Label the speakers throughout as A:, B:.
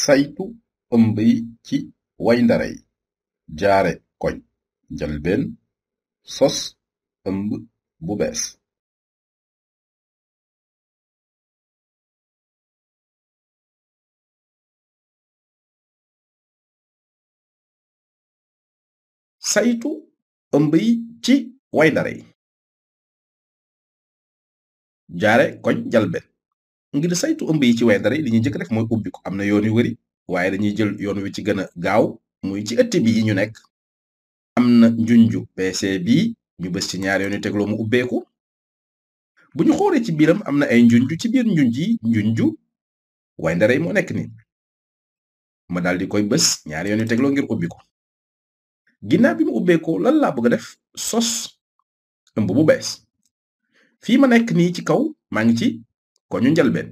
A: saytu ëmb yi ci wayndare yi jaare koñ njëlbeen sos ëmb bu bees saytu ëmb yi ci wayndare yi jaare koñ njëlbeen ngir saytu ëmb yi ci wayndare yi li ñuy njëkk def mooy ubbi ko am na yoon yu wari waaye dañuy jël yoon wi ci gën a gaaw muy ci ëtt bi yi ñu nekk am na njunju pc bii ñu bës ci ñaar yoon yu tegloo mu ubbeeku bu ñu xoolee ci biiram am na ay njunju ci biir njunj yi njunju wayndare yi moo nekk ni ma daldi koy bës ñaari yoon yu tegloo ngir ubbi ko ginnaaw bi mu ubbeekoo lan laa bëgg a def sos ëmb bu bees fii ma nekk nii ci kaw maa ngi ci koñu njalbeen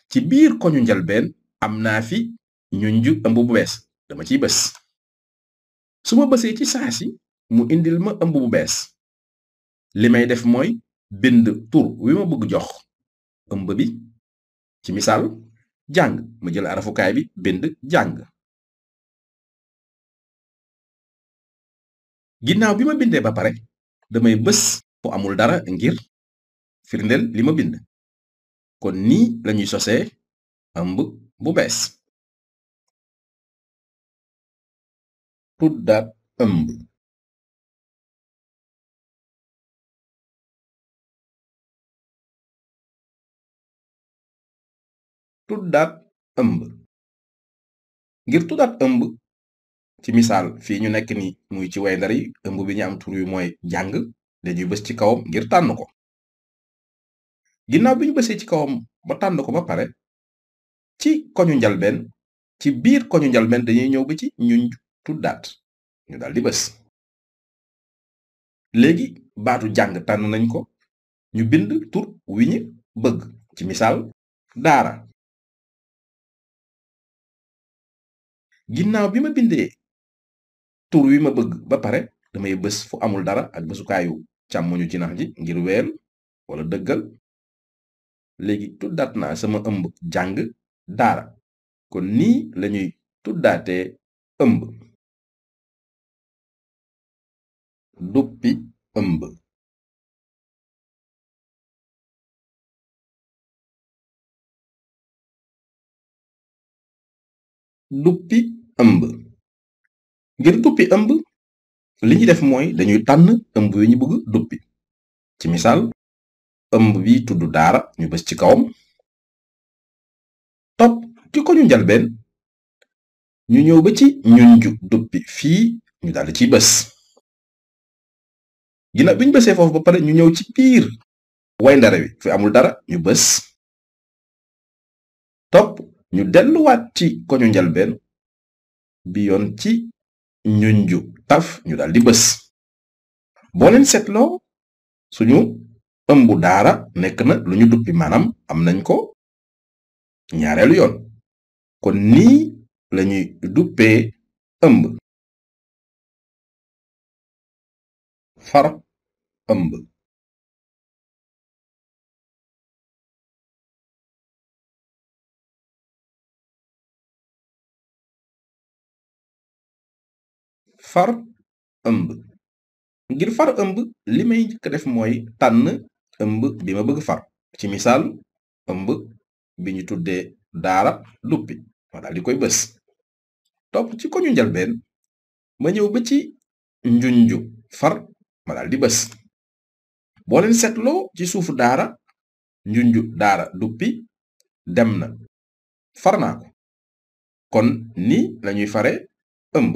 A: ci biir koñu njalbeen am naa fi njunju ëmb bu bees dama ciy bës su ma bësee ci saasi mu indil ma ëmb bu bees li may def mooy bind tur wi ma bëgg jox ëmb bi ci misaal jàng ma jël arafukaay bi bind jàng ginnaaw bi ma bindee ba pare damay bës fu amul dara ngir firndeel li ma bind kon nii lañuy sosee ëmb bu bees tuddaat ëmb tuddaat ëmb ngir tuddaat ëmb ci misaal fii ñu nekk ni muy ci wayndare yi ëmb bi ñu am tur wi mooy jàng dañuy bës ci kawam ngir tànn ko ginnaaw bi ñu bësee ci kawam ba tànn ko ba pare ci koñu njalbeen ci biir koñu njalbeen dañuy ñëw ba ci njunj tuddaat ñu daldi bës léegi baatu jàng tànn nañ ko ñu bind tur wi ñu bëgg ci misaal daara ginnaaw bi ma bindee tur wi ma bëgg ba pare damay bës fu amul dara ak bësukaayu càmmoñu jinax ji ngir weel wala dëggal léegi tuddaat naa sama ëmb jàng daara kon nii lañuy tuddaatee ëmb duppi ëmb duppi ëmb ngir duppi ëmb li ñuy def mooy dañuy tànn ëmb wi ñu bëgg duppi ci misaal ëmb bi tudd daara ñu bës ci kawam topp ci koñu njalbeen ñu ñëw ba ci njunju duppi fii ñu daldi ciy bës ginnaaw bi ñu bësee foofu ba pare ñu ñëw ci biir wayndare wi fi amul dara ñu bës topp ñu delluwaat ci koñu njalbeen bi yoon ci njunju taf ñu daldi bës boo leen seetloo suñu ëmbu daara nekk na lu ñu duppi maanaam am nañ ko ñaareelu yoon kon nii lañuy duppee ëmb far ëmb far ëmb ngir far ëmb li may njëkk def mooy tànn ëmb bi ma bëgg far ci misaal ëmb bi ñu tuddee daara duppi ma daldi koy bës topp ci koñu njalbeen ma ñëw ba ci njunju far ma daldi bës boo leen seetloo ci suufu daara njunju daara duppi dem na far naa ko kon ni lañuy fare ëmb